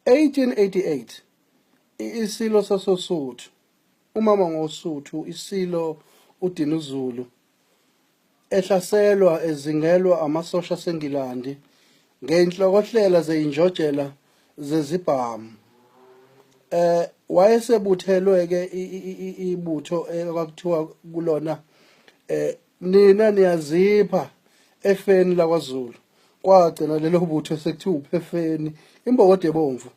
1888 isilo sasoSuthu umama ngoSuthu isilo uDinuzulu ehlaselwa ezingelwa amasosha aseNgilandi ngey'nhlokohlela zey'njojela zezibhamu. Wayesebuthelwe-ke ibutho ekwakuthiwa kulona nina niyazipha efeni lakwaZulu. Kwagcina lelo butho sekuthiwa uphefeni imbokodo ebomvu.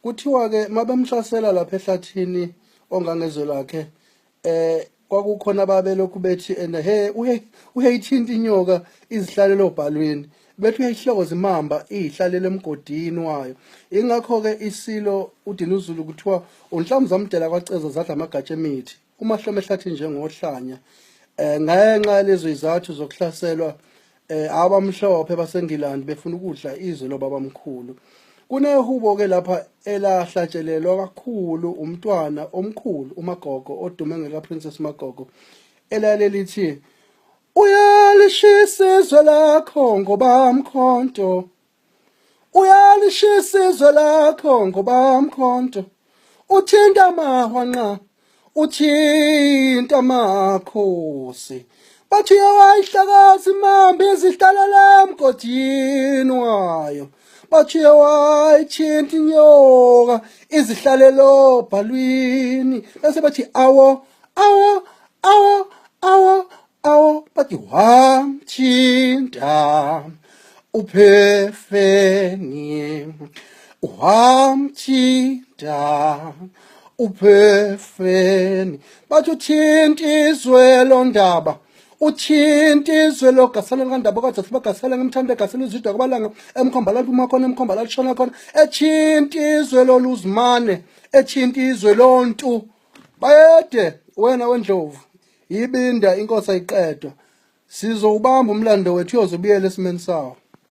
Kuthiwa-ke mabemhlasela lapha ehlathini ongangezwe lakhe kwakukhona ababelokhu bethi ena he uye uyayithinta inyoka izihlalele obhalwini bethi uyayihlokoza imamba ihlalele emgodini wayo. Ingakho-ke isilo uDinuzulu kuthiwa unhlamvu zamdela kwaceza zadla amagatsha emithi umahlome ehlathi njengohlanya ngenxa yalezo izathu zokuhlaselwa abamhlophe baseNgilandi befuna ukudla izwe lobabamkhulu. Kunehubo ke lapha elahlatshelelwa kakhulu umntwana omkhulu uMagogo odume ngeka Princess Magogo elalelithi uyalishisa izwe lakho ngoba mkhonto uyalishisa izwe lakho ngoba mkhonto uthinta amahwa nqa uthinta amakhosi bathi uyewayihlakaza imambi izihlalele emgodini wayo bathi uyewayithinta inyoka izihlalele obhalwini bese bathi awo awo awo awo awo bathi wamthinta uphefeni wamthinta uphefeni bathi uthinta izwe londaba uthinta izwe logasela likandaba kwathi sibagasela ngimthanda egasela izidwa kubalanga emkhomba lapho uma khona emkhomba la lishona khona ethinta izwe loluzimane ethinta izwe lontu bayede wena wendlovu Ibinda inkosi ayiqedwa. Sizowubamba umlando wethu uyoze ubuyele esimeni sawo.